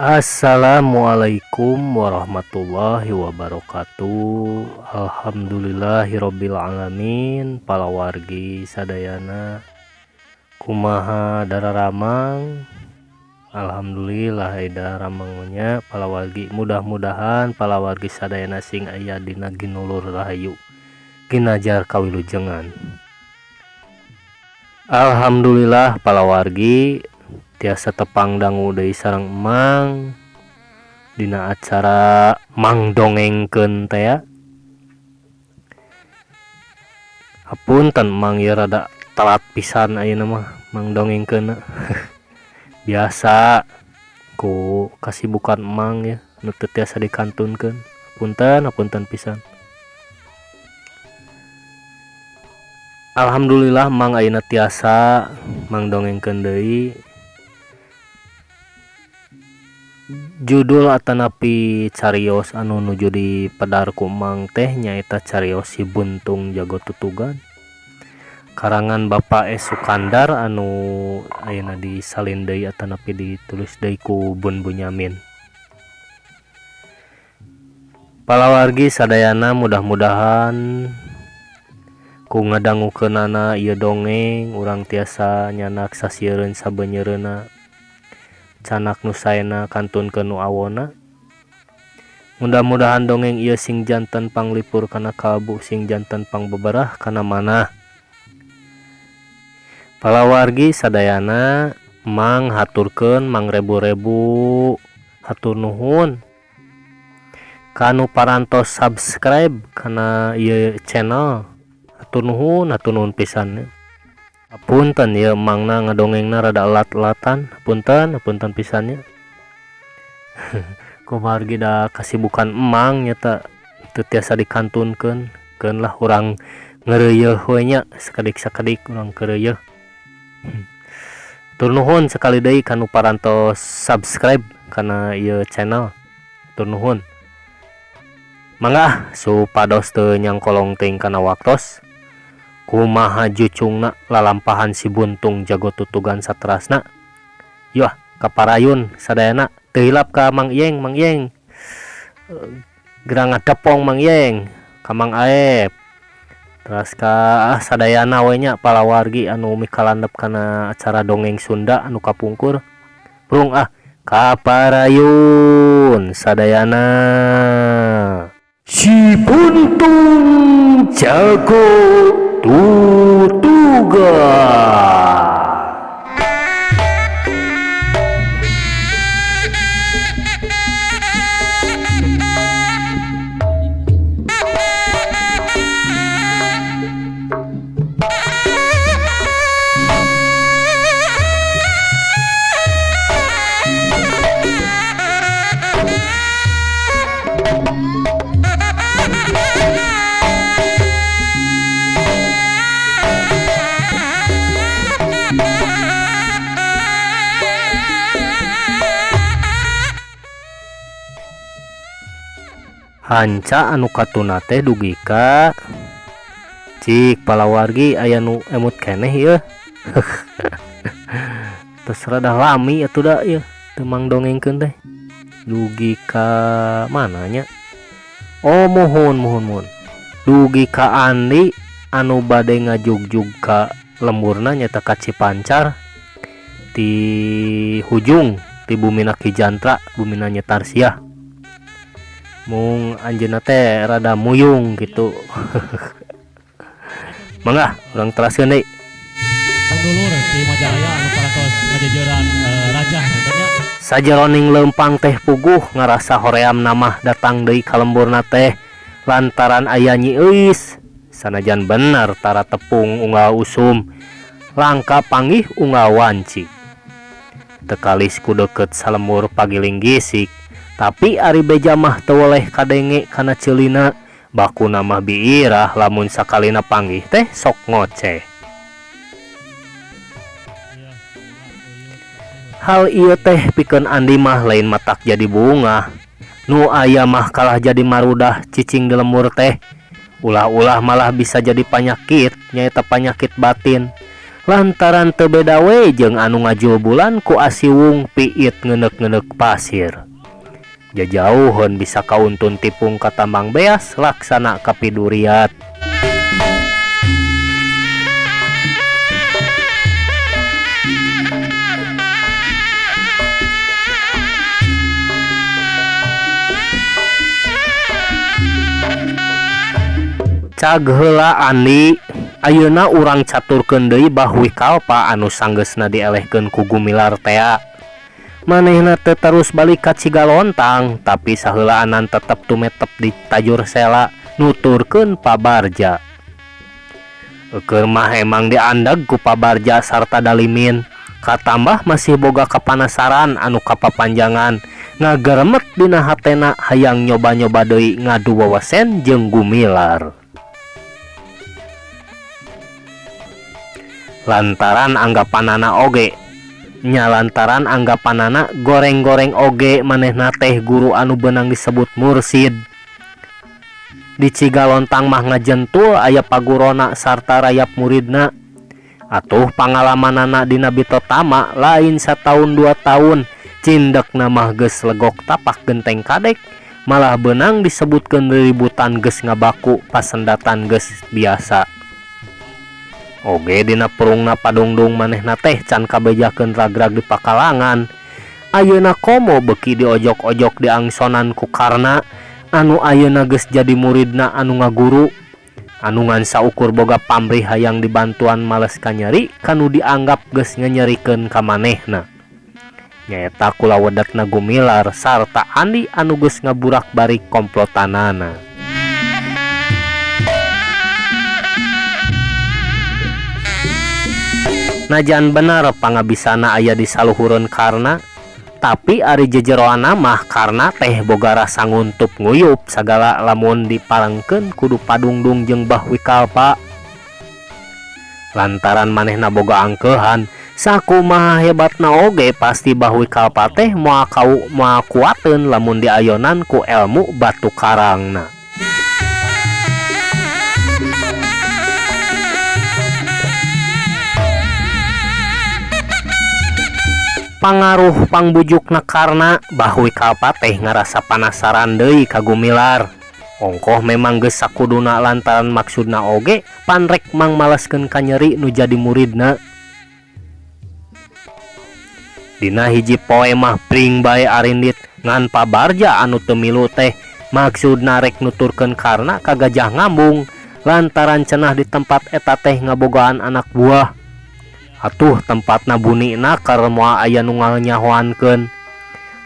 Assalamualaikum warahmatullahi wabarakatuh. Alhamdulillahirabbil alamin. Palawargi sadayana, kumaha dararamang? Alhamdulillah daramang nya, palawargi. Mudah-mudahan palawargi sadayana sing aya dina ginulur rahayu, ginajar kawilujengan. Alhamdulillah, palawargi, tiasa tepang dangu deui sareng Emang dina acara Mang Dongengkeun teh ya. Hapunten, Mang, ieu rada telat pisan ayeuna mah Mang dongengkeunna. Biasa, ku kasibukan Emang ya nu teu tiasa dikantunkeun. Punten, hapunten pisan. Alhamdulillah, Mang ayeuna tiasa Mang dongengkeun deui. Judul atanapi carios anu nuju dipedar ku Mang teh nyaeta carios Si Buntung Jago Tutugan karangan Bapak S Sukandar anu ayeuna disalin deui atanapi ditulis deui ku Bun Bunyamin. Palawargi sadayana, mudah-mudahan ku ngadangukeunana ieu dongeng urang tiasa nyandak sasiereun sabeunyereuna, canak nu saena kantunkeun nu awona. Mudah-mudahan dongeng ieu sing janten panglipur kana kalbu, sing janten pangbeberah kana manah. Palawargi sadayana, Mang haturkeun mangrebu-rebu hatur nuhun kanu parantos subscribe kana ieu channel. Hatur nuhun, hatur nuhun pisan. Punten ya, Mangna ngadongengna rada elat-elatan. Punten, punten pisan nya. Kumargi da kasibukan Emang nyata teu tiasa dikantunkeun. Keun lah, urang ngeureuyeeh we nya, sakedik-sakedik urang keureuyeeh. Hatur nuhun sekali deui kanu parantos subscribe kana ieu channel. Hatur nuhun. Mangga, supados teu nyangkolong teuing kana waktos, kumaha jucungna lalampahan Si Buntung Jago Tutugan saterasna? Yuh, kaparayun sadayana. Teu hilap ka Mang Iyeng. Mang Iyeng, gerang ngadepong Mang Iyeng, ka Mang Aep, teras ka sadayana we nya, palawargi anu mikalandep kana acara dongeng Sunda anu kapungkur. Prung ah, kaparayun sadayana. Si Buntung Jago Tutugan. Hanca anu katuna teh dugi ka, cik palawargi, aya nu emut keneh ieu? Tos rada lami atuh da ieu teu Mang dongengkeun teh. Dugi ka mana nya? Oh, muhun muhun muhun, dugi ka Andi anu bade ngajugjug ka lemburna, nyaeta ka Cipancar ti hujung ti bumina Ki Jantra, bumina Nyi Tarsiah. Mung anjeunna teh rada muyung gitu. Mangga, urang teraskeun deui. Sedulur di Majalaya anu parantos ngajejeran rajah katanya. Sajeroning leumpang teh puguh ngarasa hoream namah datang deui ka lemburna teh lantaran aya Nyi Euis. Sanajan bener tara tepung unggal usum, langka panggih unggal wanci. Teu kalis ku deukeut salembur pagiling gisik, tapi ari beja mah teu weleh kadenge kana ceulina. Bakuna mah biirah lamun sakalina panggih teh sok ngoceh. Hal ieu teh pikeun Andi mah lain matak jadi bungah. Nu aya mah kalah jadi marudah cicing di lembur teh. Ulah-ulah malah bisa jadi panyakit, nyaeta panyakit batin. Lantaran teu beda we jeung anu ngajulbulan ku asiwung piit ngeuneuk-ngeuneuk pasir. Jajauheun bisa kauntun tipung ka tambang beas laksana kapiduriat. Cag heula Andi, ayeuna urang caturkeun deui Bahwi Kalpa anu sanggeusna dielehkeun ku Gumilar tea. Manehna teu tarus balik ka Cigalontang, tapi saheulaanan tetep tumetep di Tajur Sela nuturkeun Pabarja. Eukeur mah emang diandag ku Pabarja sarta Dalimin, katambah masih boga kapanasaran anu kapapanjangan ngageremet dina hatena hayang nyoba-nyoba deui ngadu wewesen jeung Gumilar. Lantaran anggapanana oge nya lantaran anggapanana goreng-goreng oge manehna teh guru anu beunang disebut mursid. Di Cigalontang mah ngajentul aya pagurona sarta rayap muridna. Atuh pangalamanana dina bitotama lain sataun dua taun cindekna mah geus legok tapak genteng kadek malah beunang disebutkeun riributan geus ngabaku pasendatan geus biasa. Oge dina perungna padungdung manehna teh can kabejakeun ragrag di pakalangan. Ayeuna komo beuki diojok-ojok diangsonan ku Karna anu ayeuna geus jadi muridna anu ngaguru. Anu ngan saukur boga pamrih hayang dibantuan males kanyeri kanu dianggap geus nganyerikeun ka manehna. Nyaeta kulawedetna Gumilar sarta Andi anu geus ngaburak-barik komplotanana. Najan bener pangabisana aya di saluhureun Karna, tapi ari jejeroanna mah Karna teh boga rasa nguntup nguyup sagala lamun diparengkeun kudu padungdung jeung Bah Wikalpa. Lantaran manehna boga angkeuhan, sakumaha hebatna oge pasti Bah Wikalpa teh moal kau moal kuateun lamun diayonan ku elmu batu karangna. Pangaruh pangbujukna Karna, Bah Wikalpa teh ngarasa panasaran deui ka Gumilar. Ongkoh memang geus sakuduna lantaran maksudna oge panrek mangmaleskeun kanyeri nu jadi muridna. Dina hiji poe mah pring bae arindit ngan Pabarja anu teu milu teh maksudna rek nuturkeun Karna ka Gajah Ngambung lantaran cenah di tempat eta teh ngabogaan anak buah. Atuh tempatna bunina keur moal aya nu nganyahoankeun.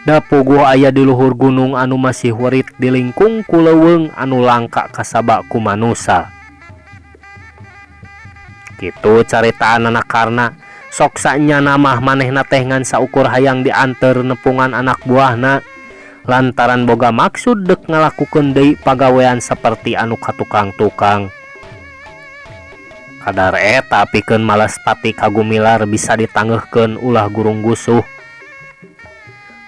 Da puguh aya di luhur gunung anu masih werit dilingkung ku leuweung anu langka kasaba ku manusa. Kitu caritaanana Karna. Sok sanyana mah manehna teh ngan saukur hayang dianteur nepungan anak buahna lantaran boga maksud dek ngalakukeun deui pagawean saperti anu katukang-tukang. Kadar eta pikeun malas pati ka Gumilar bisa ditangeuhkeun ulah gurung gusuh.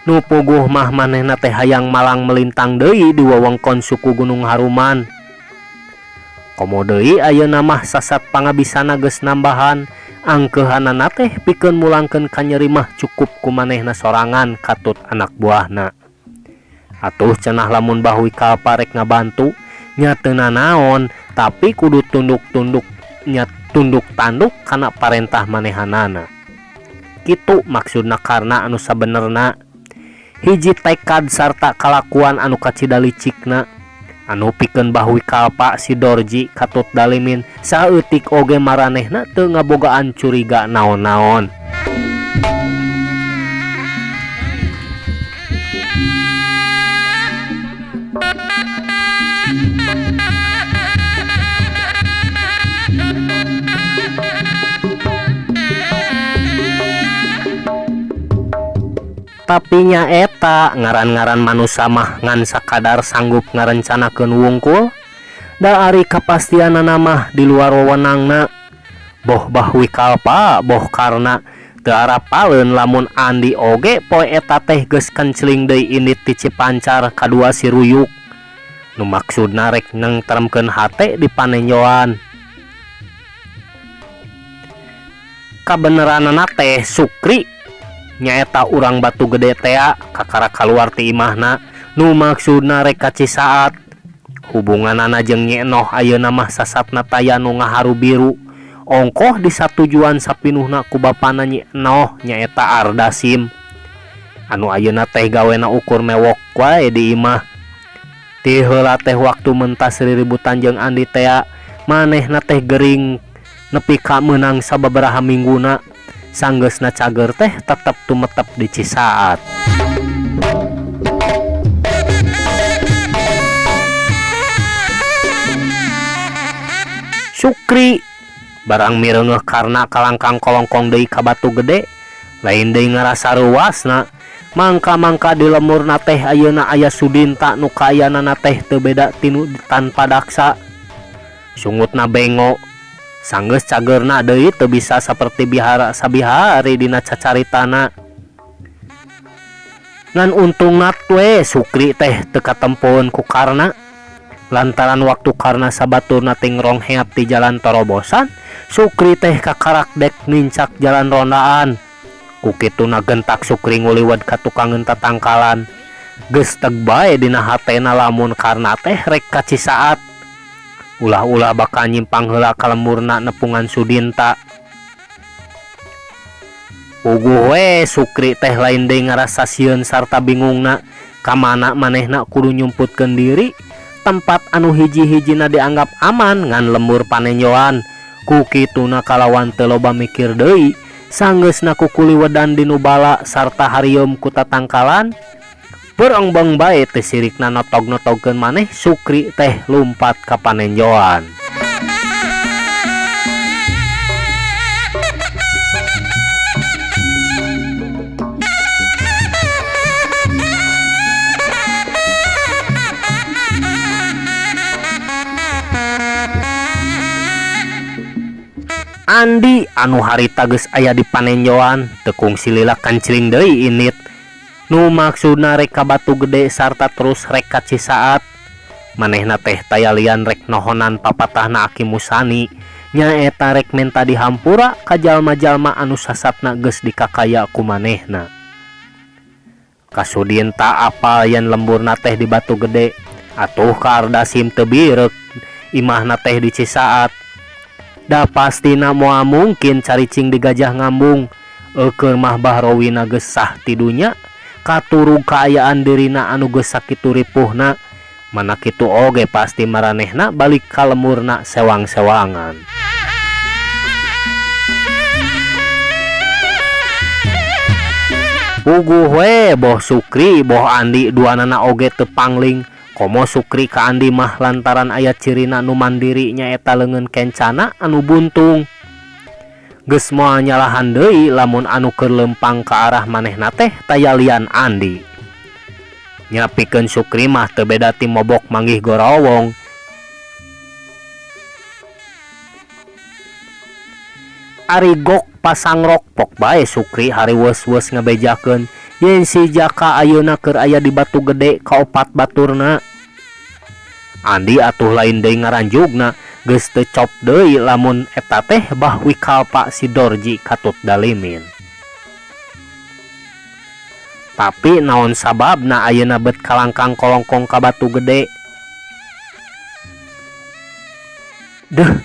Nu puguh mah manehna teh hayang malang melintang deui di wewengkon suku Gunung Haruman. Komo deui ayeuna mah sasat pangabisana geus nambahan, angkeuhanana teh pikeun mulangkeun kanyeri mah cukup ku manehna sorangan katut anak buahna. Atuh cenah lamun Bah Wikalpa rek ngabantu nya teu nanaon, tapi kudu tunduk-tunduk nya tunduk tanduk kana parentah manehanana. Kitu maksudna Karna anu sabenerna. Hiji tekad sarta kalakuan anu kacida licikna anu pikeun Bah Wikalpa si Dorji katut Dalimin saeutik oge maranehna teu ngabogaan curiga naon-naon. Tapi nyaeta ngaran-ngaran manusa mah ngan sakadar sanggup ngarencanakeun wungkul, da ari kapastianana mah di luar wewenangna. Boh Bah Wikalpa boh Karna teu arapaleun lamun Andi oge poe eta teh geus kencling deui indit ti Cipancar kadua si Ruyuk. Nu maksudna rek nengtremkeun hate di panenjoan. Kabeneranana teh Sukri nyaeta urang Batu Gede tea kakara kaluar ti imahna nu maksudna rek ka Cisaat. Hubunganana jeung Nyi Enoh ayeuna mah sasatna taya nu ngaharu biru. Ongkoh disatujuan sapinuhna ku bapana Nyi Enoh nyaeta Ardasim. Anu ayeuna teh gawena ukur mewok wae di imah. Ti heula teh waktu mentas riributan jeung Andi tea, manehna teh gering nepi ka meunang sababaraha mingguna. Sanggeusna cager teh tetep tumetep di Cisaat. Sukri barang mireungeuh karna kalangkang kolongkong deui ka Batu Gede, lain deui ngarasa reuasna. Mangka-mangka di lemurna teh ayeuna aya Sudinta nu kaayaanana teh teu beda tinu tanpa daksa. Sungutna bengo. Sanggeus cageurna deui teu bisa saperti bihara sabihari dina cacaritana. Ngan untungna we Sukri teh teu katempoeun ku Karna. Lantaran waktu Karna sabaturna teh ngrongheap ti jalan torobosan, Sukri teh kakarak dek nincak jalan rondaan. Ku kituna gentak Sukri nguliwet ka tukangeun tatangkalan. Geus teg bae dina hatena lamun Karna teh rek ka Cisaat. Ulah-ulah bakal nyimpang heula ka lemurna nepungan Sudinta. Puguh we Sukri teh lain deui ngarasa sieun sarta bingungna ka mana manehna kudu nyumputkeun diri. Tempat anu hiji-hijina dianggap aman ngan lembur panenjoan. Ku kituna kalawan teu loba mikir deui, sanggeusna kukuliwedan di nu bala sarta harieum ku tatangkalan. Berengbeng bae teu sirikna notog-notogkeun maneh Sukri teh lumpat ka panenjoan. Andi anu harita geus aya di panenjoan teu kungsi lila kancring deui init. Nu maksudna rek ka Batu Gede sarta terus rek ka Cisaat. Manehna teh taya lian rek nohonan papatahna Aki Musani, nyaeta rek menta dihampura ka jalma-jalma anu sasatna geus dikakaya ku manehna. Kasudin ta apal yen lemburna teh di Batu Gede, atuh ka Ardasim teu bireuk imahna teh di Cisaat. Da pastina moal mungkin caricing di Gajah Ngambung, eukeur mah Bahrowina geus sah ti dunya, katurug kaayaan dirina anu geus sakitu ripuhna, mana kitu oge pasti maranehna balik ka lemurna sewang-sewangan. Puguh we boh Sukri boh Andi duanana oge teu pangling. Komo Sukri ka Andi mah lantaran aya cirina nu mandiri nyaeta leungeun kencana anu buntung. Geus moal nyalahan deui lamun anu keur leumpang ka arah manehna teh taya lian Andi. Nya pikeun Sukri mah teu beda ti mobok manggih gorowong. Ari gok pasangrok pok bae Sukri hariweus-weus ngabejakeun yen si Jaka ayeuna keur aya di Batu Gede kaopat baturna. Andi atuh lain deui ngaranjugna, geus teu cop deui lamun eta teh bah wikalpa si Dorji katut dalimin. Tapi naon sababna ayeuna bet kalangkang kolongkong ka Batu Gede? Deuh,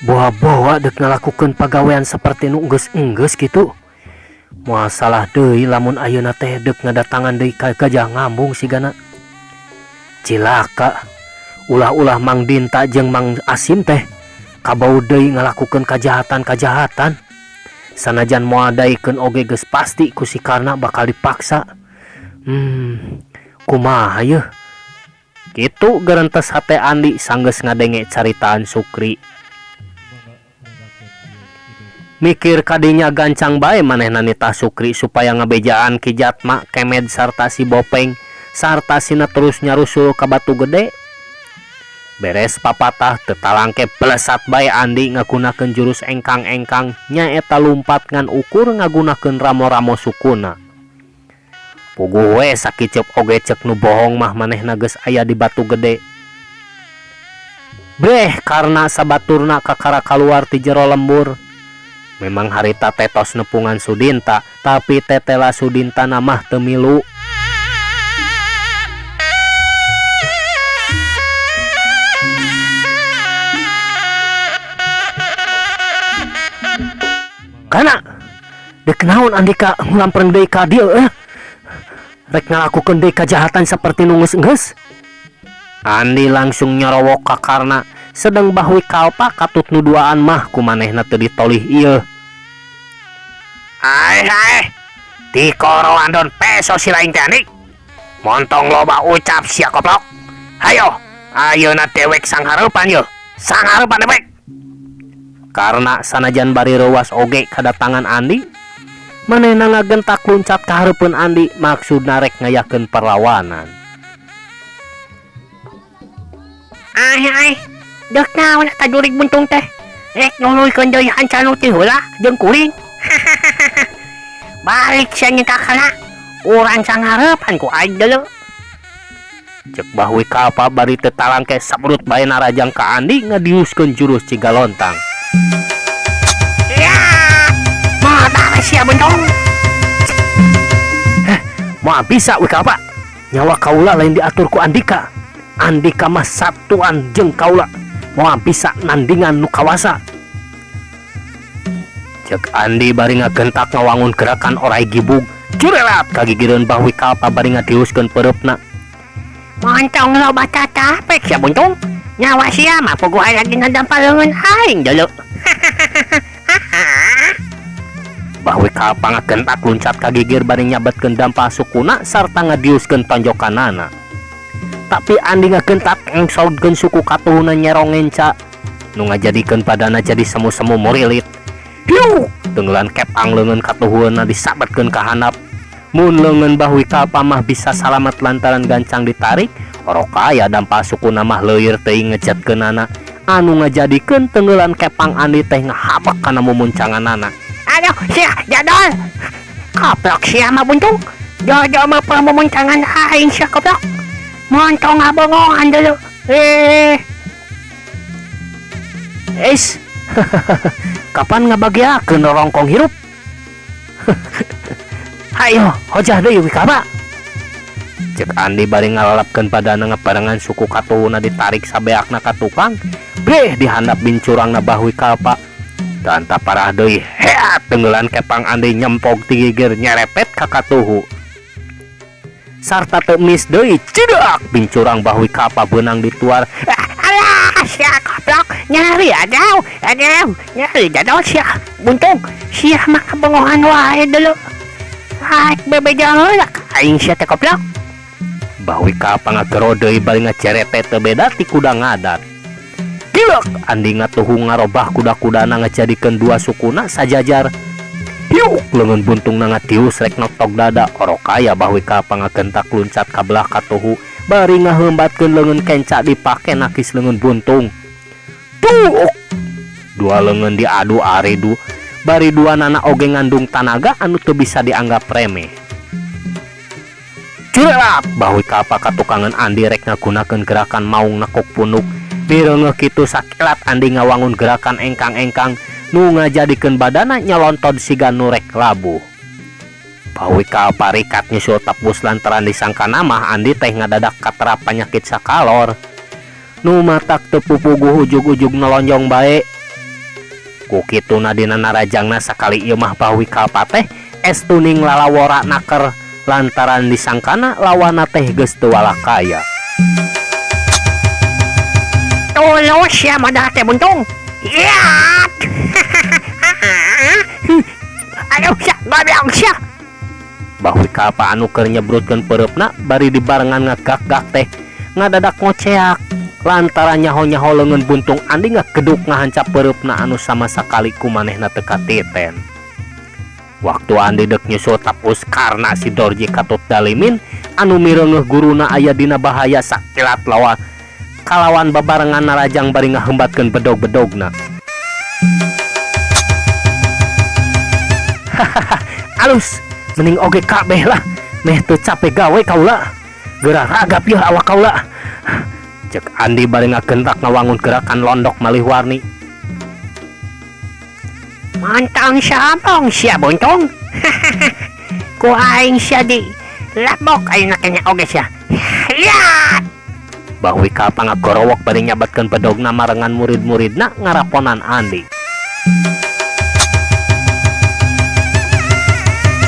boa-boa deuk ngalakukeun pagawean saperti nu enggeus-enggeus kitu. Moal salah deui lamun ayeuna teh deuk ngadatangan deui ka Gajah Ngambung sigana. Cilaka, ulah-ulah Mang Dinta jeung Mang Asim teh kabau deui ngalakukeun kajahatan-kajahatan. Sanajan moal daekeun oge geus pasti ku si Karna bakal dipaksa. Kumaha yeuh? Kitu gerentes hate Andi sanggeus ngadenge caritaan Sukri. Mikir kadinya gancang bae manehna nitah Sukri supaya ngabejaan Ki Jatma, Kemed sarta si Bopeng sarta sina terus nyarusul ka Batu Gede. Beres papatah teu talangke pelesat bae Andi ngagunakeun jurus engkang-engkang nyaeta lumpat ngan ukur ngagunakeun ramo-ramo sukuna. Puguh we sakiceup oge ceuk nu bohong mah manehna geus aya di Batu Gede. Breh karna sabaturna kakara kaluar ti jero lembur. Memang harita teh tos nepungan Sudinta, tapi tetela Sudinta mah teu milu. Kana dek naon Andika ngampreng deui ka dieu eh? Rek ngalakukeun deui kajahatan seperti nu geus-geus. Andi langsung nyorowok ka Karna, sedang Bahwi Kalpa katut nu duaan mah ku manehna teu ditolih ieu. Aeh aeh, tikoro andon peso si lain teh Andi. Montong loba ucap sia koplok. Hayo, ayeuna dewek sanghareupan yeuh. Sanghareupan dewek. Karena sanajan bari reuwas oge kadatangan Andi, manehna ngagentak luncat ka hareupeun Andi maksudna rek ngayakeun perlawanan. Aeh aeh, dek naon eta jurig buntung teh? Rek nuluykeun deui hanca nu ti heula jeung kuring. Balik sia nyengkak kana. Urang sanghareupan ku aing deuleu. Cek Bahwi Kalpa bari teu talangke sabrut bae narajang ka Andi ngadiuskeun jurus Cigalontang. Ya, modal sia buntung. Heh, moal bisa Wi Kalpa. Nyawa kaula lain diatur ku Andika. Andika mah satuan jeung kaula. Moal bisa nandingan nu kawasa. Cek Andi bari ngagentak ngawangun gerakan orai gibug. Jurelat kagigireun Bahwi Kalpa bari ngadiuskeun peureupna. Montong loba tatapek sia buntung. Nyawa sia mah puguh aya dina dampal leungeun aing deuleu. Bahwi Kalpa ngagentak luncat ka gigir bari nyabetkeun dampal sukuna sarta ngadiuskeun tonjokanana. Tapi Andi ngagentak ngsoudkeun suku katuhuna nyerong ngenca nu ngajadikeun badana jadi semu-semu murilit. Hiuk, tenggelan kepang leungeun katuhueuna disabetkeun ka handap. Mun leungeun Bahwi Kalpa mah bisa salamet lantaran gancang ditarik, orok aya dampal sukuna mah leuir teuing ngejetkeunana anu ngajadikeun tenggelan kepang Andi teh ngahabek kana mumuncanganana. Aduh, sia jadol. Koplok sia mah buntung. Jojo mah pamumuncangan aing sia koplok. Montong ngabongongan dulu. Es. Kapan ngabagiakeun rorongkong hirup? Hayo, hojah deui Wi Kalpa. Cek Andi bari ngalalapkeun badana ngabarengan suku katuhuna ditarik sabeakna ka tukang. Breh dihandap bincurangna Bahwi Kalpa. Dan tak parah deui, heat tenggelan kepang Andi nyempog ti gigir nyerepet ka katuhu. Sarta teu mis deui, cidak bincurang Bahwi Kalpa beunang dituar. Alah, sia koplok, nyari aduh, aduh, nyari jadol sia buntung, sia mah kabongohan wae deuleu. Haik bebeja heula ka aing sia teh koplok. Bahwi Kalpa ngagero deui bari ngacerete teu beda ti kuda ngadat. Gilek Andi ngatuhu ngarobah kuda-kudana ngajadikeun dua sukuna sajajar. Hiuk leungeun buntungna ngatius rek notok dada orok aya Bahwi Kalpa ngagentak luncat ka belah katuhu bari ngaheumbatkeun leungeun kenca dipake nakis leungeun buntung. Tuuk dua leungeun diadu aridu bari dua nana oge ngandung tanaga anu teu bisa dianggap remeh. Curelap Bahwi Kalpa katukangan Andi rek ngagunakeun gerakan maung nekuk punuk. Mireungeuh kitu sakilat Andi ngawangun gerakan engkang-engkang nu ngajadikeun badana nyolontod siga nu rek labuh. Bahwi Kalpa rikat nyusul tepus lantaran disangkana mah Andi teh ngadadak katerap panyakit sakalor. Nu matak teu pupuguh ujug-ujug nolonjong bae. Ku kituna dina narajangna sakali ieu mah Bahwi Kalpa teh estuning lalawora naker lantaran disangkana lawana teh geus teu walakaya. Tulus sia modal teh buntung. Iat. Aduh sia goblok sia. Bahwi Kalpa anu keur nyebrutkeun peureupna bari dibarengan ngagak-gak teh ngadadak ngoceak lantaran nyaho-nyaho leungeun buntung Andi ngageduk ngahancap peureupna anu sama sakali ku manehna teu katiten. Waktu Andi dek nyusul tapus karena si Dorji katut dalimin anu mireungeuh guruna aya dina bahaya sakilat lawan kalawan babarengan narajang bari ngahembatkeun bedog-bedogna. Hahaha, alus mending oge kabeh lah meh teu capek gawe kaula. Geura ragap yeuh awak kaula. Cek Andi bari ngagentak ngawangun gerakan londok malih warni. Montong sombong sia buntung. Ku aing sia di labok ayeuna keneh oge sia. Liat! Bah Wika pangagorowok bari nyabatkeun bedogna marengan murid-muridna ngaraponan Andi.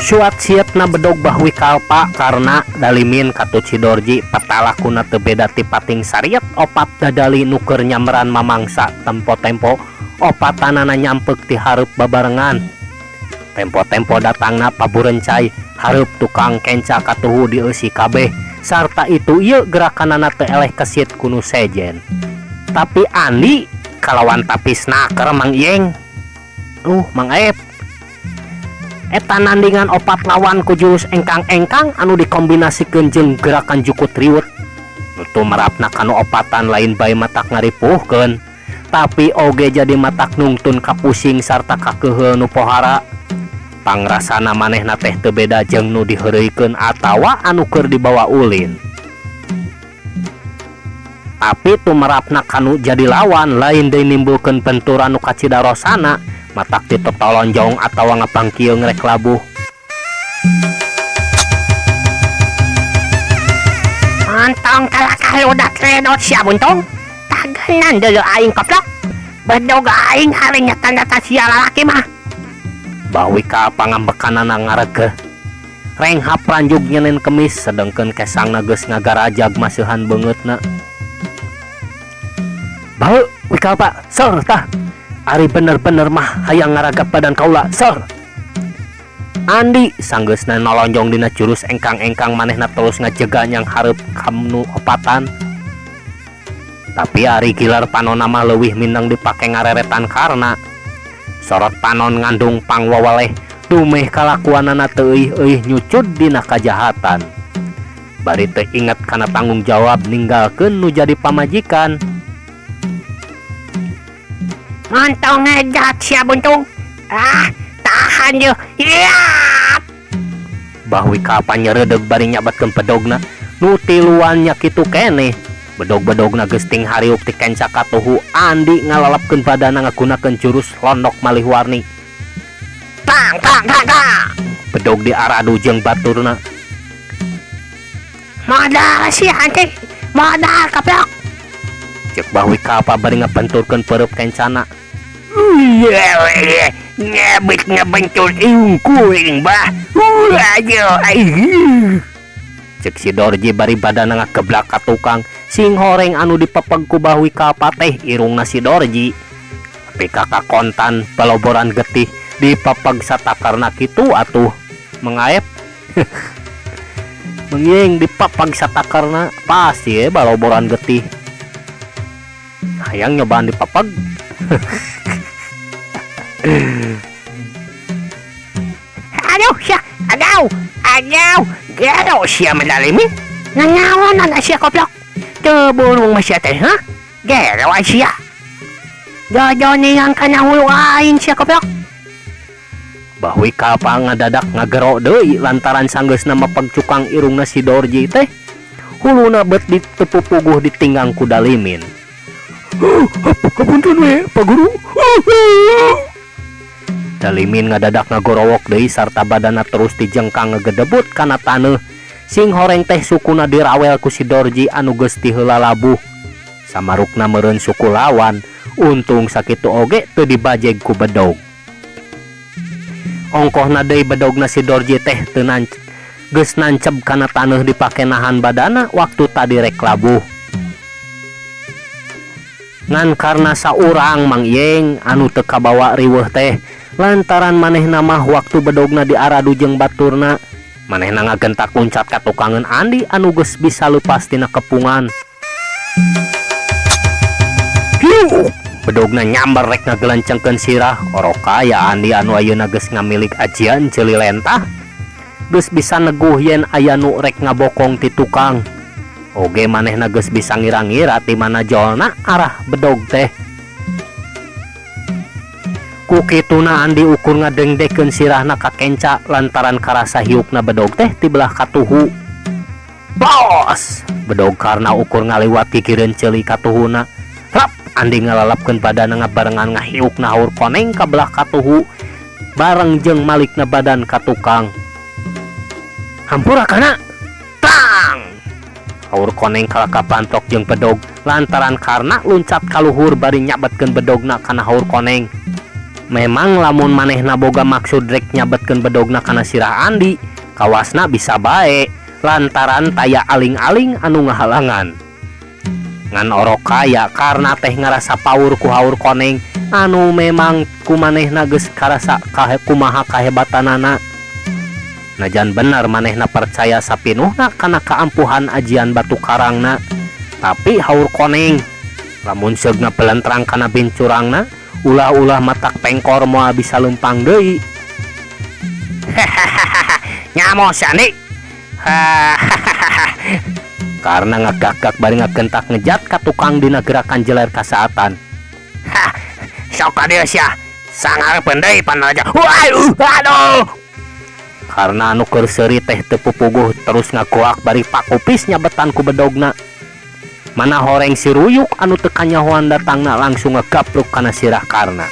Suat sietna bedog Bah Wikalpa karena dalimin katut si Dorji patalakuna teu beda ti pating sariet opat dadali nu keur nyamberan mamangsa tempo-tempo opatanana nyampek ti hareup babarengan. Tempo-tempo datangna paburencai hareup tukang kenca katuhu dieusi kabeh sarta itu ieu gerakanana teu eleh kesit ku nu sejen. Tapi Andi kalawan tapis naker Mang Iyeng. Mang Aep. Eta nandingan opat lawan ku jurus engkang-engkang anu dikombinasikeun jeung gerakan jukut riwut. Nu tumerapna kanu opatan lain bae matak ngaripuhkeun, tapi oge jadi matak nungtun kapusing sarta kakeuheul nu pohara. Pangrasana manehna teh teu beda jeung nu diheureuykeun atawa anu keur dibawa ulin. Tapi tumerapna kanu jadi lawan lain deui nimbulkeun benturan nu kacidarosana, matak ditotolonjong atawa ngapangkieung rek labuh. Montong kalakah ludat ledot sia buntung. Tagenan deuleu aing koplok. Bedog aing harinya tanda sia lalaki mah. Bah Wika pangambekanana ngaregeh. Renghap ranjug nyenen kemis sedengkeun kesangna geus ngagarajag maseuhan beungeutna. Bau Wikalpa, sor tah. Ari bener-bener mah hayang ngaragap badan kaula, sor. Andi sanggeusna nolonjong dina jurus engkang-engkang manehna terus ngajega nyang hareup kamnu opatan. Tapi ari gilar panonna mah leuwih mindeng dipake ngareretan karna sorot panon ngandung pangwawaleh dumeh kalakuanana teu euih-euih nyucud dina kajahatan. Bari teu inget kana tanggung jawab ninggalkeun nu jadi pamajikan. Montong ngejat sia buntung. Ah, tahan yeuh. Iat. Bah Wika panyereudeg bari nyabatkeun bedogna. Nu tiluan nya kitu keneh. Bedog-bedogna geus ting hariuk ti kenca katuhu. Andi ngalalepkeun badana ngagunakeun jurus londok malih warni. Tang tang tang tang. Bedog diaradu jeung baturna. Modal sia anjing. Modal kaplok. Ceuk Bah Wika bari ngabenturkeun peureub kencana. Nyebit ngebentur iung kuring bah. Ceuk si Dorji bari badana ngageblak ka tukang. Sing horeng anu dipepeg ku Bah Wikalpa teh irungna si Dorji. Tapi kakak kontan peloboran getih dipepeg satakarna kitu atuh mengaep. Mengyeng dipepeg satakarna pasti baloboran getih. Hayang nyobaan dipepeg. Aduh sia, aduh, aduh, gero sia mendalimi. Nanaonan sia koplok. Teu burung mah sia teh, ha? Gero sia. Jojonian kana hulu aing sia koplok. Bah Wikalpa ngadadak ngagero deui lantaran sanggeusna mepeg cukang irungna si Dorji teh. Huluna bet ditepupuguh ditinggang ku Dalimin. Hapunten we, Pak Guru. Dalimin ngadadak ngagorowok deui sarta badana terus dijengkang ngegedebut kana taneuh. Sing horeng teh sukuna dirawel ku si Dorji anu geus tiheula labuh. Samarukna meureun suku lawan, untung sakitu oge teu dibajeg ku bedog. Ongkohna deui bedogna si Dorji teh teu geus nanceb kana taneuh dipake nahan badana waktu tadi rek labuh. Ngan karena saurang Mang Iyeng anu teu kabawa riweuh teh lantaran manehna mah waktu bedogna diaradu jeung baturna manehna ngagentak luncat ka tukangeun Andi anu geus bisa leupas tina kepungan. Hiuk! Bedogna nyamber rek ngagelencengkeun sirah oroka ya Andi anu ayeuna geus ngamilik ajian ceuli lentah geus bisa neguh yen aya nu rek ngabokong ti tukang. Oge manehna geus bisa ngira-ngira ti mana jolna arah bedog teh. Ku kituna Andi ukur ngadengdekeun sirahna ka kenca lantaran karasa hiukna bedog teh ti belah katuhu. Bos! Bedog karena ukur ngaliwat gigireun ceuli katuhuna. Rap! Andi ngalalapkeun badana ngabarengan ngahiukna haur koneng ka belah katuhu. Bareng jeung malikna badan ka tukang. Hampura kana. Tang! Haur koneng kalah kabantrok jeung bedog lantaran karna luncat ka luhur bari nyabetkeun bedogna kana haur koneng. Memang lamun manehna boga maksud rek nyabetkeun bedogna kana sirah Andi, kawasna bisa bae lantaran taya aling-aling anu ngahalangan. Ngan orok kaya karna teh ngarasa paur ku haur koneng anu memang ku manehna geus karasa kahe kumaha kahebatanana. Najan bener manehna percaya sapinuhna kana kaampuhan ajian batu karangna, tapi haur koneng lamun seugna pelentrang kana bincurangna ulah-ulah matak pengkor moal bisa leumpang deui. Nyamo si Andi. Karna ngagak-gak bari ngagentak ngejat ka tukang dina gerakan jeler kasaatan. Hah, sok ka dieu sia. Sangareupeun deui pan raja. Aduh. Karna anu keur seuri teh teu pupuguh terus ngagoak bari pakupis nyabetan ku bedogna. Mana horeng si Ruyuk anu teu kanyahoan datangna langsung ngagapluk kana sirah Karna.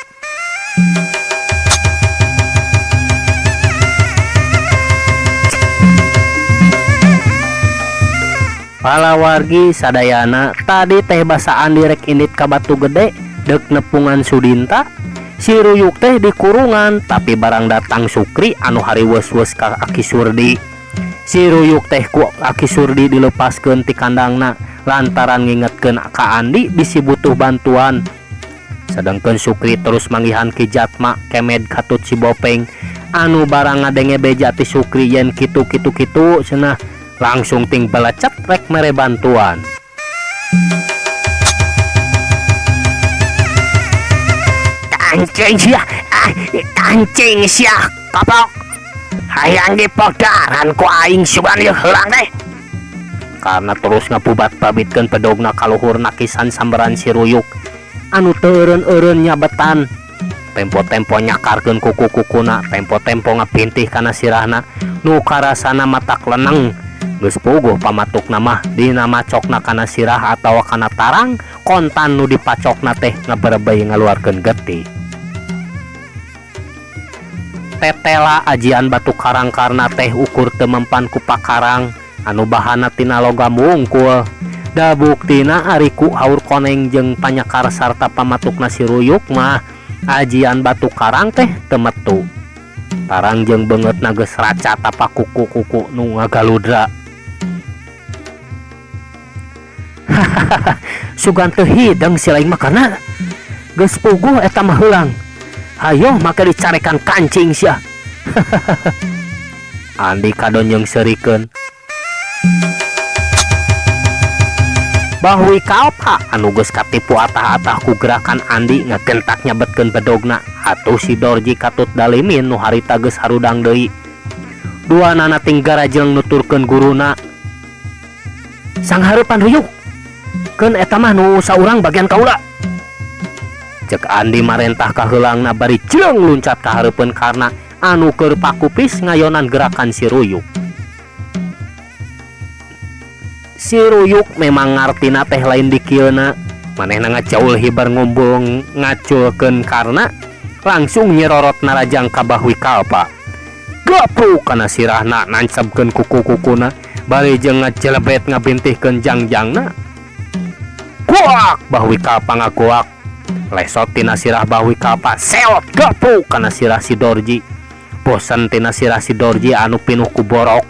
Palawargi sadayana tadi teh basa Andi rek indit ka Batu Gede deuk nepungan Sudinta. Si Ruyuk teh dikurungan tapi barang datang Sukri anu hariweus-weus ka Aki Surdi. Si Ruyuk teh ku Aki Surdi dilepaskeun ti kandangna lantaran ngingetkeun ka Andi bisi butuh bantuan. Sedangkan Sukri terus manggihan Ki Jatma kemed katut si Bopeng anu barang ngadenge beja ti Sukri yen kitu kitu kitu cenah langsung ting belecet rek mere bantuan. Kancing sia, ah, kancing sia, kapok. Hayang dipodaran ku aing sugan ieu heulang teh. Karna terus ngabubat babitkeun bedogna kaluhur nakisan sambaran si Ruyuk anu teu eureun-eureun nyabetan. Tempo-tempo nyakarkeun kuku-kukuna, tempo-tempo ngapintih kana sirahna nu karasana matak leneng. Geus puguh pamatukna mah dina macokna kana sirah atawa kana tarang kontan nu dipacokna teh ngaberebeuy ngaluarkeun getih. Tetela ajian batu karang karna teh ukur teu mempan ku pakarang anu bahana tina logam wungkul. Da buktina ari ku haur koneng jeung panyakar sarta pamatukna si Ruyuk mah ajian batu karang teh teu metu. Tarang jeung beungeutna geus raca tapak kuku-kuku nu ngagaludra. Hahaha, sugan teu hideng si lain mah karna geus puguh eta mah heulang. Hayoh make dicarekan kancing sia. Andi kadon jeung seurikeun. Bahwi kalpa anu geus katipu atah-atah ku gerakan Andi ngagentak nyabetkeun bedogna atuh si Dorji katut dalimin nu harita geus harudang deui. Duanana ting garajeng nuturkeun guruna. Sanghareupan Ruyuk. Keun eta mah nu saurang bagian kaula. Cek Andi marentah ka heulangna bari jeung luncat ka hareupeun karna anu keur pakupis ngayonan gerakan si Ruyuk. Si Ruyuk memang ngartina teh lain dikieuna. Manehna ngacaul hibar ngumbul ngaculkeun karna langsung nyerorot narajang ka Bahwi Kalpa. Gapluk kana sirahna nancebkeun kuku-kukuna bari jeung ngajelebet ngabintihkeun jangjangna. Kuak Bahwi Kalpa ngagoak. Lesot tina sirah Bahwi Kalpa seot gapluk kana sirah si Dorji. Bosen tina sirah si Dorji anu pinuh ku borok.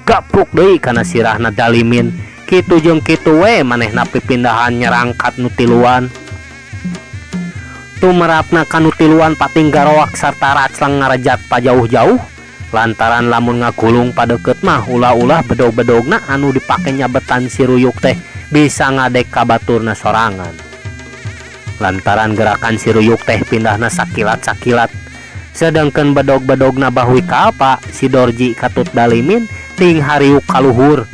Gapluk deui kana sirahna Dalimin. Kitu jeung kitu we manehna pipindahan nyerangkat nu tiluan. Tumerapna ka nu tiluan pating garoak sarta raclang ngarejat pajauh-jauh. Lantaran lamun ngagulung padeukeut mah ulah-ulah bedog-bedogna anu dipake nyabetan si Ruyuk teh bisa ngadek ka baturna sorangan. Lantaran gerakan si Ruyuk teh pindahna sakilat-sakilat. Sedangkan bedog-bedogna Bahwi Kalpa si Dorji katut Dalimin ting hariuk kaluhur.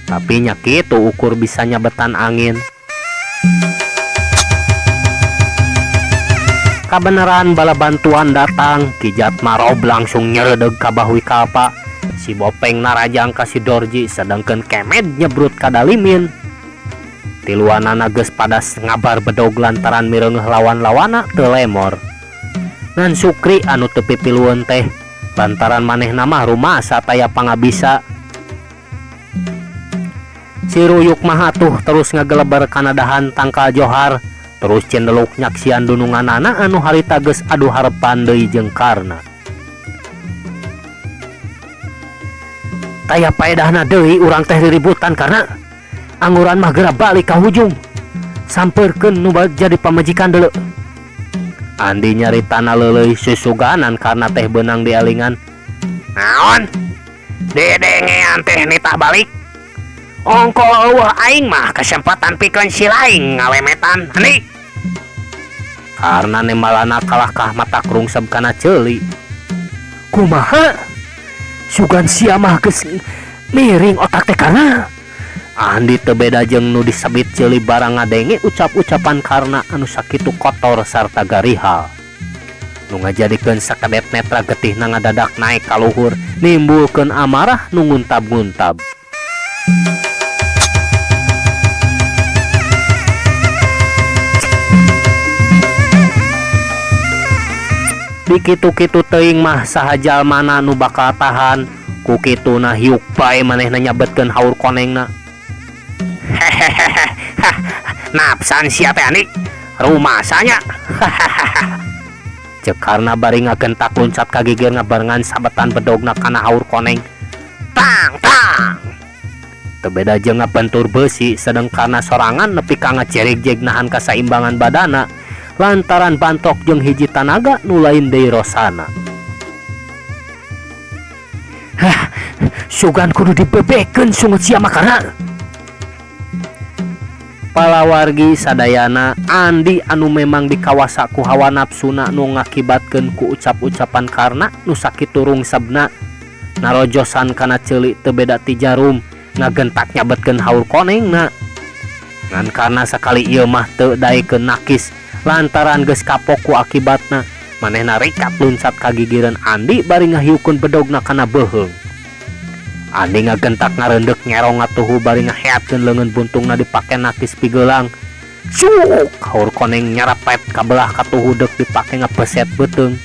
Tapi nya kitu ukur bisa nyabetan angin. Kabeneran bala bantuan datang, Ki Jatma rob langsung nyeredeg ka Bahwi Kalpa. Si Bopeng narajang ka si Dorji sedangkan Kemed nyebrut ka Dalimin. Tiluanana geus padas ngabar bedog lantaran mireungeuh lawan-lawana teu lemor. Ngan Sukri anu teu pipilueun teh lantaran manehna mah rumasa taya pangabisa. Si Ruyuk mah atuh terus ngageleber kana dahan tangkal johar terus cendeluk nyaksian dununganana anu harita geus adu harepan deui jeung Karna. Taya paedahna deui urang teh riributan karna anguran mah geura balik ka hujung. Sampeurkeun nu jadi pamajikan deuleu. Andi nyaritana leuleuy susuganan karna teh beunang dialingan. Naon? Dedengean teh nitah balik. Ongko eueuh aing mah kesempatan pikeun si laing ngalemetan Andi. Karna nembalana kalahkah matak rungsep kana ceuli. Kumaha? Sugan sia mah geus miring otak teh karna. Andi teu beda jeung nu disebit ceuli barang ngadenge ucap-ucapan Karna anu sakitu kotor sarta garihal. Nu ngajadikeun sakedep netra getihna ngadadak naek ka luhur nimbulkeun amarah nu nguntab-nguntab. Dikitu-kitu teuing mah saha jalmana nu bakal tahan, ku kituna hiuk bae manehna nyabetkeun haur konengna. Hehehe, nafsan sia teh Andi, rumasanya. Ceuk Karna bari ngagentak luncat ka gigir ngabarengan sabetan bedogna kana haur koneng. Tang tang. Teu beda jeung ngabentur beusi sedeng karna sorangan nepi ka ngacirig-jig nahan kasaimbangan badana lantaran bantok jeung hiji tanaga nu lain deui rosana. Hah, sugan kudu dibebekeun sungut sia mah karna. Palawargi sadayana Andi anu memang dikawasa ku hawa nafsuna nu ngakibatkeun ku ucap-ucapan Karna nu sakitu rungsebna narojosan kana ceuli teu beda ti jarum ngagentak nyabetkeun haur konengna. Ngan karna sakali ieu mah teu daekeun nakis lantaran geus kapok ku akibatna manehna rikat luncat ka gigireun Andi bari ngahiukeun bedogna kana beuheung. Andi ngagentak ngareundek nyerong ngatuhu bari ngaheatkeun leungeun buntungna dipake nakis pigeulang. Cuk, haur koneng nyarepet kabelah katuhu deuk dipake ngapeset beuteung.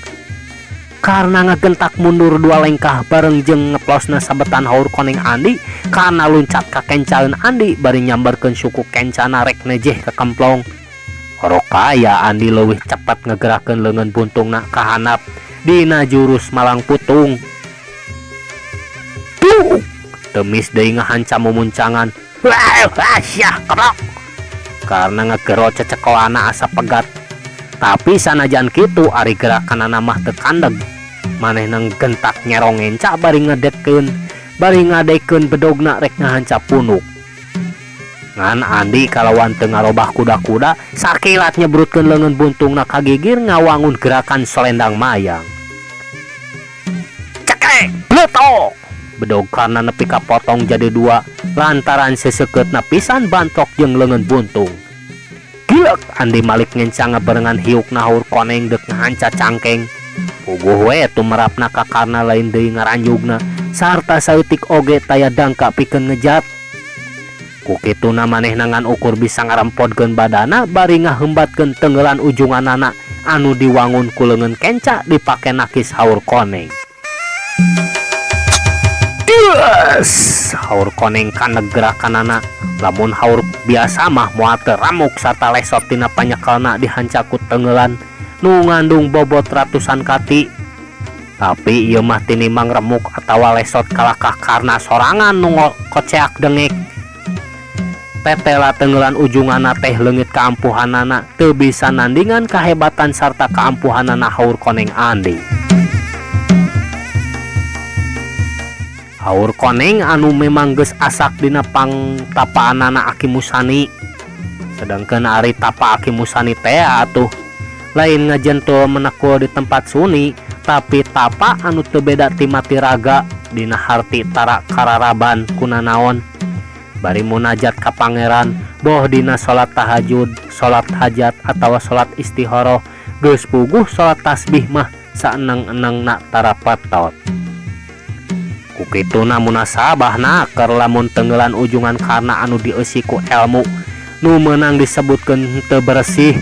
Karna ngagentak mundur dua lengkah bareng jeung ngeplosna sabetan haur koneng Andi karna luncat ka kencaeun Andi bari nyambarkeun suku kencana rek nejeh ka kemplong. Orok kaya Andi leuwih cepet ngegerakeun leungeun buntungna ka handap dina jurus malang putung. Tuh, temis deui ngahancam mumuncangan. Wah, asyah keblok. Karna ngegero cecekolana asa pegat. Tapi sanajan kitu ari gerakanana mah teu kandeg. Manehna gentak nyerong ngenca bari ngadekeun bedogna rek ngahanca punuk. Ngan Andi kalawan teu ngarobah kuda-kuda sakilat nyebrutkeun leungeun buntungna ka gigir ngawangun gerakan selendang mayang. Cekek, bletok. Bedog karna nepi kapotong jadi dua lantaran sesekeutna pisan bantok jeung leungeun buntung. Gilek Andi malik ngencang ngabarengan hiukna haur koneng deuk ngahanca cangkeng. Puguh we tumerapna ka Karna lain deui ngaranjugna sarta saeutik oge taya dangka pikeun ngejat. Ku kituna manehna ngan ukur bisa ngarempodkeun badana bari ngahembatkeun tenggelan ujunganana anu diwangun ku leungeun kenca dipake nakis haur koneng. Des, haur koneng kana gerakanana lamun haur biasa mah moal teu ramuk sarta lesot tina panyekelna dihanca ku tenggelan nu ngandung bobot ratusan kati. Tapi ieu mah tinimbang remuk atawa lesot kalakah karna sorangan nu koceak dengek. Tetela tenggelan ujunganna teh leungit kaampuhanana teu bisa nandingan kahebatan sarta kaampuhanana haur koneng Andi. Haur koneng anu memang geus asak dina pangtapaanana Aki Musani. Sedangkan ari tapa Aki Musani teh atuh lain ngajentul menekul di tempat suni, tapi tapa anu teu beda ti mati raga dina harti tara kararaban kunanaon. Bari munajat ka pangeran boh dina salat tahajud, salat hajat atawa salat istikharah, geus puguh salat tasbih mah saeneng-enengna tara patot. Ku kituna munasabahna keur lamun tenggelan ujungan karna anu dieusi ku elmu nu meunang disebutkeun teu beresih.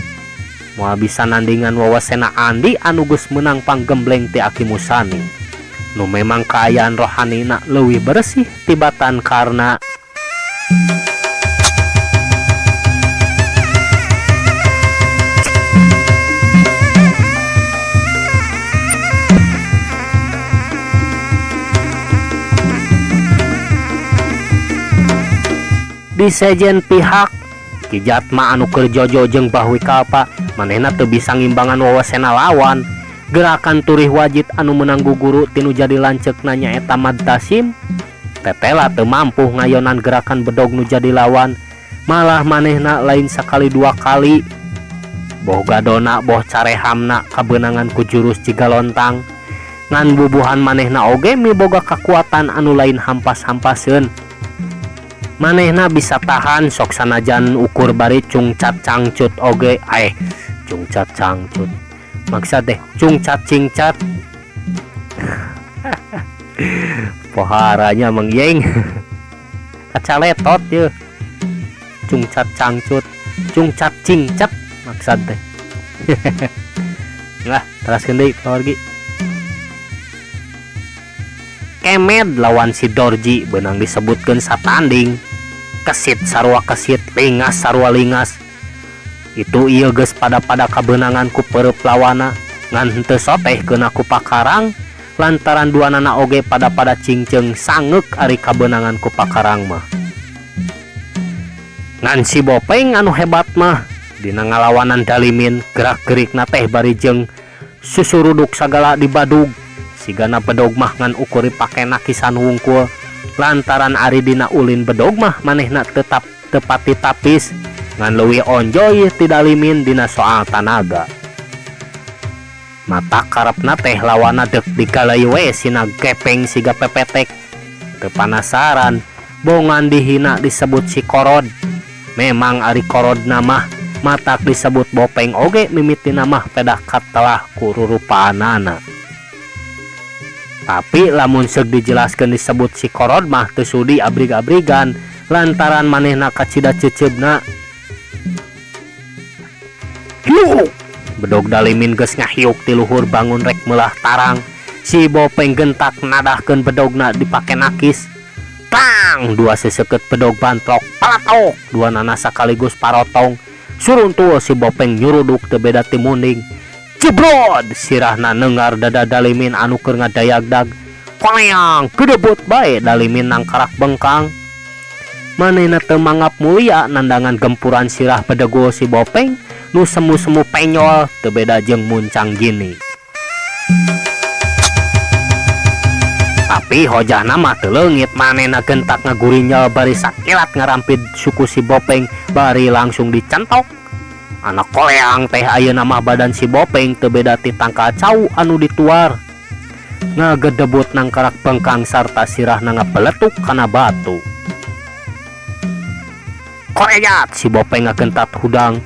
Moal bisa nandingan wawasena Andi anu geus meunang panggembleng ti Aki Musani. Nu memang kaayaan rohanina leuwih beresih tibatan karna. Di sejen pihak Ki Jatma anu keur jojo jeung Bahwi Kalpa manehna teu bisa ngimbangan wawasena lawan. Gerakan turih wajit anu meunang guguru tinu jadi lanceukna nyaeta Madtasim tetela teu mampu ngayonan gerakan bedog nu jadi lawan. Malah manehna lain sakali dua kali boh gadona boh carehamna kabeunangan ku jurus jiga lontang. Ngan bubuhan manehna oge miboga kakuatan anu lain hampas-hampaseun. Manehna bisa tahan sok sanajan ukur bari cungcat cangcut oge cungcat cangcut maksud deh cungcat cingcat. Poharanya mengyeng kacaletot ye cungcat cangcut cungcat cingcat maksud deh. Nah teraskeun deui pawargi. Kemed lawan si Dorji beunang disebutkeun satanding. Kesit sarua kesit, lingas sarua lingas. Itu ieu geus pada-pada kabeunangan ku peureub lawana ngan henteu soteh keuna ku pakarang lantaran duanana oge pada-pada cingceung sangeuk ari kabeunangan ku pakarang mah. Ngan si Bopeng anu hebat mah dina ngalawanan Dalimin gerak-gerikna teh bari jeung susuruduk sagala dibadug. Sigana bedog mah ngan ukur dipake nakisan wungkul lantaran ari dina ulin bedog mah manehna tetap tepati tapis ngan leuwih onjoy ti Dalimin dina soal tanaga. Mata karepna teh lawana deuk digalai we sina gepeng siga pepetek. Teu panasaran bongan dihina disebut si korod. Memang ari korodna mah matak disebut Bopeng oge mimitina mah pedah katelah ku rurupaanana. Tapi lamun seug dijelaskeun disebut si korod mah teu sudi abrig-abrigan lantaran manehna kacida ceuceubna. Hiuk! Bedog Dalimin geus ngahiuk ti luhur bangun rek meulah tarang. Si Bopeng gentak nadahkeun bedogna dipake nakis. Tang! Dua seseukeut bedog bantrok palatok, dua nana sakaligus parotong. Suruntul si Bopeng nyuruduk teu beda ti munding. Jebrod! Sirahna nengar dada Dalimin anu keur ngadayagdag. Koleang! Gedebut bae Dalimin nangkarak bengkang. Manehna teu mangap mulia nandangan gempuran sirah bedegul si Bopeng nu semu-semu penyol teu beda jeung muncang gini. Tapi hojahna mah teu leungit, manehna gentak ngagurinyal bari sakilat ngarampid suku si Bopeng bari langsung dicentok. Anak koleang teh ayeuna mah badan si Bopeng teu beda ti tangkal cau anu dituar. Ngagedebut nangkarak bengkang sarta sirahna ngabeletuk kana batu. Korejat si Bopeng ngagentat hudang.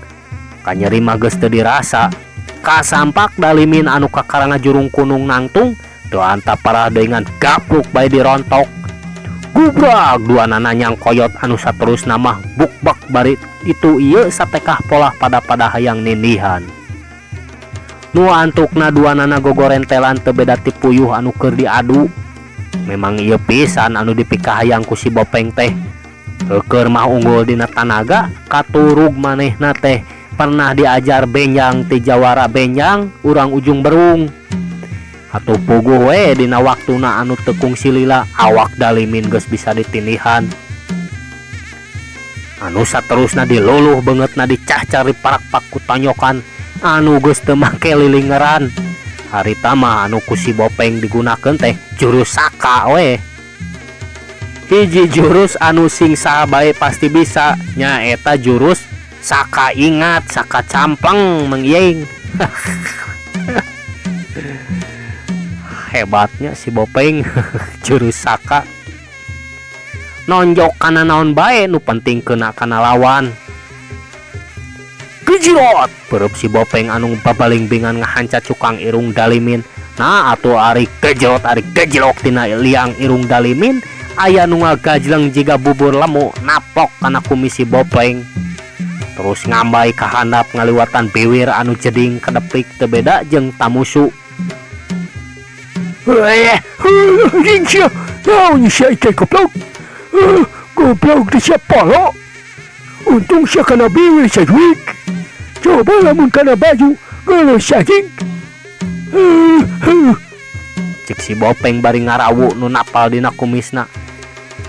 Kanyeri mah geus teu dirasa. Kasampak Dalimin anu kakara ngajurung kunung nangtung teu antap parah deui ngan gapluk bae dirontok. Gubrak dua nana nyangkoyot anu saterusna mah bukbak bari itu ieu satekah polah pada-pada hayang nindihan. Nu antukna dua nana gogorentelan teu beda ti puyuh anu keur diadu. Memang ieu pisan anu dipikahayang ku si Bopeng teh. Heukeur mah unggul dina tanaga katurug manehna teh pernah diajar benjang ti jawara benjang urang ujung berung. Atuh puguh we dina waktuna anu teu kungsi lila awak Dalimin geus bisa ditindihan. Anu saterusna diluluh beungeutna dicahcar diparakpak ku tonyokan anu geus teu make lilingeran. Harita mah anu ku si Bopeng digunakeun teh jurus saka we. Hiji jurus anu sing saha bae pasti bisa nyaeta jurus saka ingat saka campleng mengyeng. Hebatnya si Bopeng jurus saka. Nonjok kana naon bae nu penting kena kana lawan. Gejrot peureub si Bopeng anu babalingbingan ngahanca cukang irung Dalimin. Nah atuh ari gejrot ari gejlok tina liang irung Dalimin aya nu ngagajleng jiga bubur lemu naplok kana kumis si Bopeng. Terus ngambay ka handap ngaliwatan biwir anu jeding kedepik teu beda jeung tamusu. Anjing sia, naon sia teh goblok? Goblok teh sia polo. Untung sia kana biwir sajuik. Coba lamun kana baju geuleuh anjing. Cek si Bopeng bari ngarawu nu napal dina kumisna.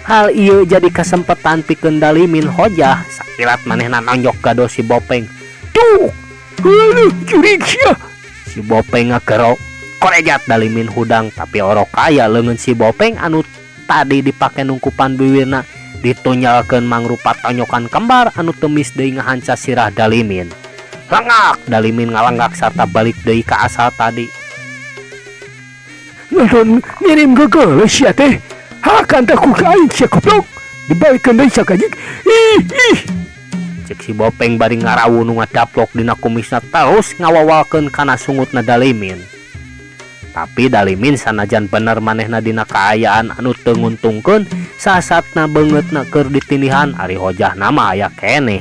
Hal ieu jadi kesempatan pikeun Dalimin hojah sakilat manehna nonjok gado si Bopeng. Tuh, aduh jurig sia. Si Bopeng ngagero. Korejat Dalimin hudang tapi orok kaya leungeun si Bopeng anu tadi dipake nungkupan biwirna ditunyalkeun mangrupa tonyokan kembar anu temis deui ngahanca sirah Dalimin. Lenggak Dalimin ngalenggak sarta balik deui ka asal tadi. Nonton ngirim gegeuleuh sia teh. Hakan teh ku aing sia goblok. Dibalikeun deui sakajik. Ih ih. Cek si Bopeng bari ngarawu nu ngadaplok dina kumisna terus ngawawalkeun kana sungutna Dalimin. Tapi Dalimin sanajan bener manehna dina kaayaan anu teu nguntungkeun sasatna beungeutna keur ditindihan ari hojahna mah aya keneh.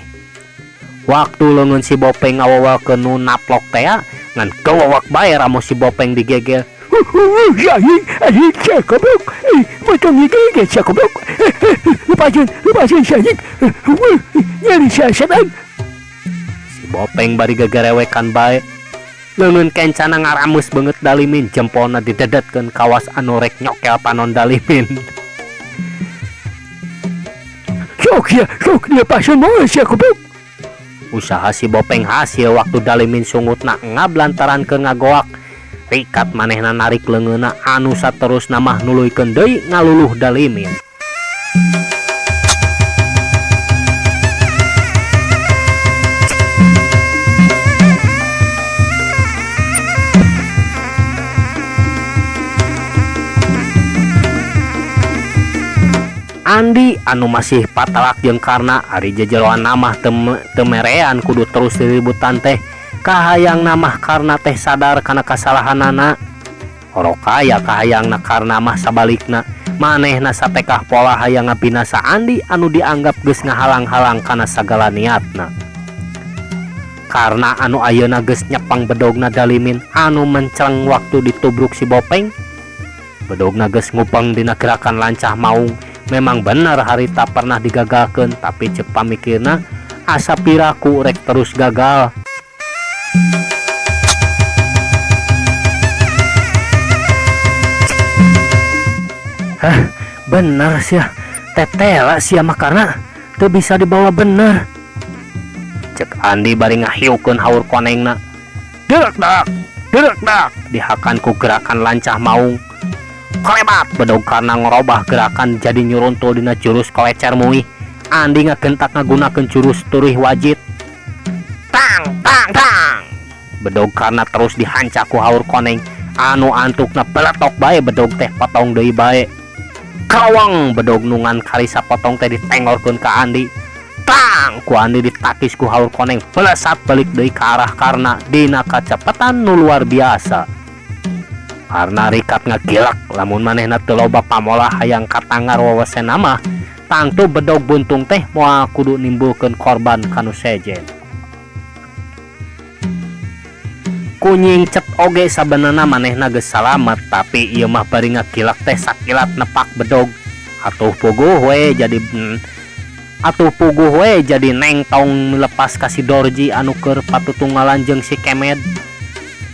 Waktu leungeun si Bopeng ngawawalkeun nu naplok tea ngan gawawak bae ramo si Bopeng digegel. Anjing, anjing sia goblok. Motong gege sia goblok. Lepasin, lepasin sia anjing. Nyari sia setan. Si Bopeng bari gegerewekan bae. Leungeun kencana ngaramus beungeut Dalimin jempolna didedetkeun kawas anu rek nyokel panon Dalimin. Sok ya, sok lepasin moal sia goblok. Usaha si Bopeng hasil waktu Dalimin sungutna ngab lantaran keur ngagoak. Rikat manehna narik leungeunna anu saterusna mah nuluykeun deui ngaluluh Dalimin. Andi anu masih patalak jeung Karna ari jejeroan namah teu merean kudu terus diributan teh. Kahayang mah Karna teh sadar kana kasalahanana. Orok kaya kahayangna Karna mah sabalikna. Manehna satekah pola hayang ngabinasa Andi anu dianggap geus ngahalang-halang kana sagala niatna. Karna anu ayeuna geus nyepeng bedogna Dalimin anu mencleng waktu ditubruk si Bopeng. Bedogna geus ngupeng dina gerakan lancah maung. Memang bener harita pernah digagalkeun tapi ceuk pamikirna asa piraku rek terus gagal. Hah, bener sia. Tetela sia mah karena teu bisa dibawa bener. Cek Andi bari ngahiukeun haur konengna. Derek dak, derek dak dihakan ku gerakan lancah maung. Kolebat bedog karena ngorobah gerakan jadi nyuruntul dina jurus kolecer muih. Andi ngagentak ngagunakeun jurus turih wajit. Tang tang tang. Bedog karena terus dihancak ku haur koneng anu antukna beletok bae bedog teh potong deui bae. Kawang bedog nungan karisa potong teh ditengorkeun ka Andi. Tang ku Andi ditakis ku haur koneng belesat balik deui ka arah Karna dina kacepetan nu luar biasa. Karna rikat ngagilak lamun manehna teu loba pamolah hayang katangar wewesena mah tangtu bedog buntung teh moal kudu nimbulkeun korban kanu sejen. Kunying cet oge sabenerna manehna geus salamet tapi ieu mah bari ngagilak teh sakilat nepak bedog. Atuh puguh we jadi atuh puguh we jadi nengtong lepas ka si Dorji anu keur patutunggalan jeung si Kemed.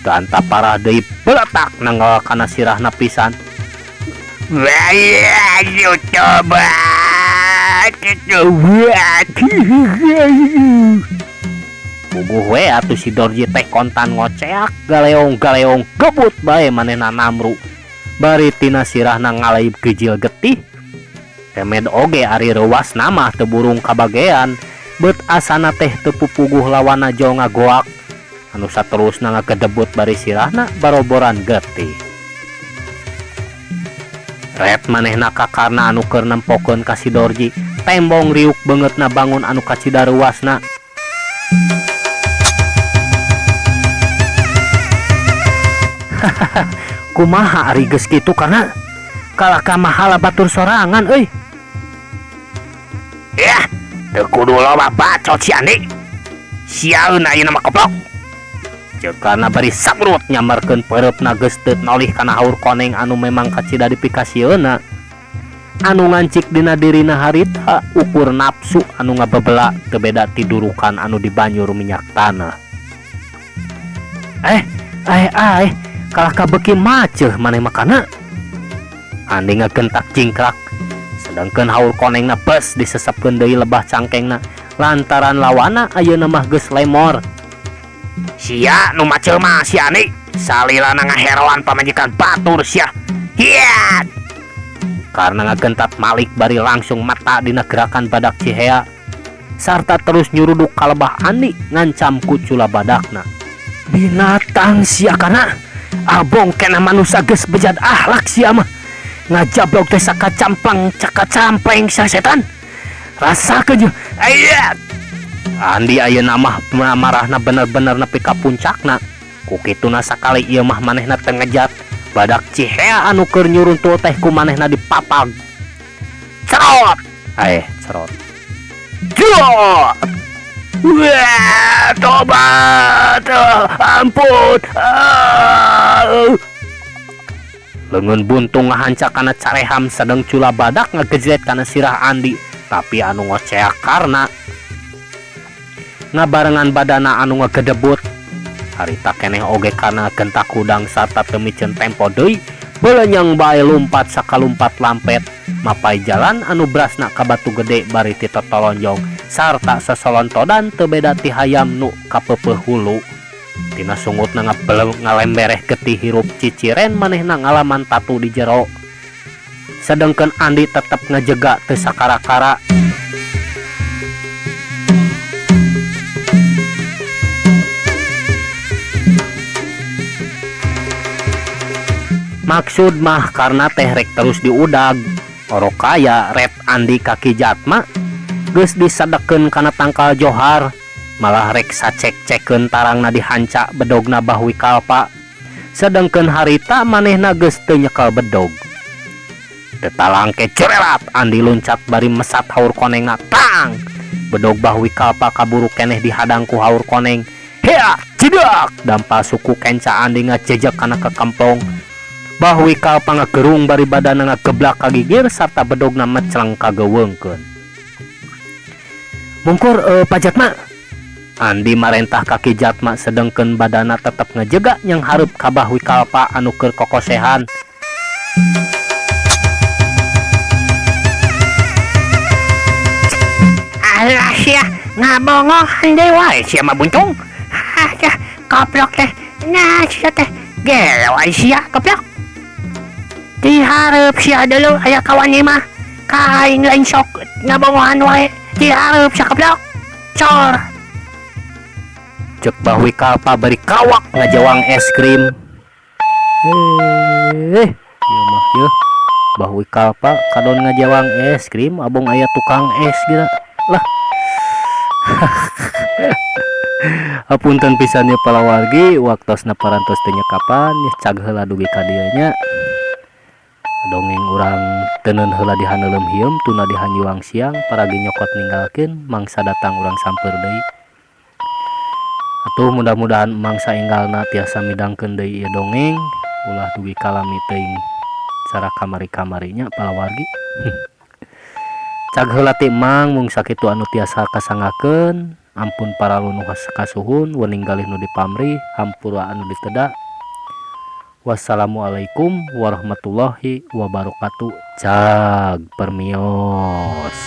Ganta parah deui beletak nanggal kana sirahna pisan. Puguh we atuh si Dorji teh kontan ngoceak galeong-galeong gebut bae manehna namru. Bari tina sirahna ngalaib gejil getih. Kemed oge ari reuwas mah teu burung kabagean. Beut asana teh teu pupuguh lawanna jol ngagoak. Anu saterusna ngagedebut bari sirahna baroboran getih. Ret manehna ka Karna anu keur nempokeun ka si Dorji. Tembong riuk beungeutna bangun anu kacida reuwasna. Hahaha, kumaha ari geus kitu karena kalah ka mahala batur sorangan euy. Yah, teu kudu loba bacot si Andi. Siaeun ayeuna mah koplok. Ceuk Karna bari samrut nyambarkeun peureupna geus teu nolih kana haur koneng anu memang kacida dipikasieunna. Anu ngancik dina dirina harita ukur nafsu anu ngabebela teu beda ti durukan anu dibanyur minyak tanah. Eh, eh, eh, kalah ka beuki maceuh maneh mah kana. Andi ngagentak jingkrak. Sedangkeun haur konengna bes disesepkeun deui lebah cangkengna lantaran lawana ayeuna mah geus lemor. Sia nu maceuh mah si Andi, salilana ngaheroan pamajikan batur sia. Hiat! Karna ngagentat malik bari langsung mata dina gerakan badak cihea sarta terus nyuruduk ka lebah Andi ngancam ku cula badakna. Binatang sia kana, abong kena manusa geus bejad ahlak sia mah. Ngajablog teh sakacamplang cakacampleng sia setan. Rasakeun jeung ayat. Andi ayeuna mah marahna bener-bener nepi ka puncakna. Ku kituna sakali ieu mah manehna teu ngejat. Badak cihea anu keur nyuruntul teh ku manehna dipapag. Cerot. Eh, cerot. Cerot. Wah, tobat. Ampun. Ah. Leungeun buntung ngahanca kana careham sedeng cula badak ngagejret kana sirah Andi, tapi anu ngoceak karna ngabarengan badana anu ngagedebut. Harita keneh oge kana gentak hudang sarta teu miceun tempo deui, beulenyeng bae lumpat sakalumpat lampet, mapai jalan anu brasna ka batu gede bari titotolonjong sarta sasolontodan teu beda ti hayam nu kapeupeuh hulu. Tina sungutna ngabeleng ngalembereh getih hirup ciciren manehna ngalaman tatu di jero. Sedengkeun Andi tetep ngajega teu sakara-kara. Maksud mah karna teh rek terus diudag. Orok kaya ret Andi ka Ki Jatma geus disadekeun kana tangkal johar. Malah rek sacek-cekeun tarangna dihanca bedogna Bah Wikalpa. Sedengkeun harita manehna geus teu nyekel bedog. Teu talangke cerelat Andi luncat bari mesat haur konengna tang. Bedog Bah Wikalpa kaburu keneh dihadang ku haur koneng. Hea cidak dampal suku kenca Andi ngajejek kana kekemplong. Bah Wikalpa ngagerung bari badana ngageblak ka gigir sarta bedogna mecleng kageuweungkeun. Mungkur Pak Jatma. Andi marentah ka Ki Jatma sedengkeun badana tetep ngejega nyang hareup ka Bah Wikalpa anu keur kokosehan. Alah sia, ngabongohan deui wae sia mah buntung. Hah sia, koplok teh. Nah sia teh, gelo ai sia koplok. Dihareup sia deuleu aya kawan ieu mah. Ka aing lain sok ngabongohan wae. Dihareup sia koplok. Cor. Cek Bah Wikalpa bari kawak ngajawang es krim. Ieu mah yeuh. Bah Wikalpa kadon ngajawang es krim abong aya tukang es geura. Lah. Hapunten pisan nya palawargi waktosna parantos teu nyekapan cag heula dugi ka dieu nya. Dongeng urang teuneun heula dihaneuleum hieum tuna dihanjuang siang paragi nyokot ninggalkeun mangsa datang urang samper deui. Atuh mudah-mudahan mangsa enggalna tiasa midangkeun deui ieu dongeng ulah dugi kalami teuing cara kamari-kamari nya palawargi. Cag heula ti emang mung sakitu anu tiasa kasangakeun ampun paralu nu kasuhun wening galih nu dipamrih hampura anu diteda. Wassalamualaikum warahmatullahi wabarakatuh. Cag permios.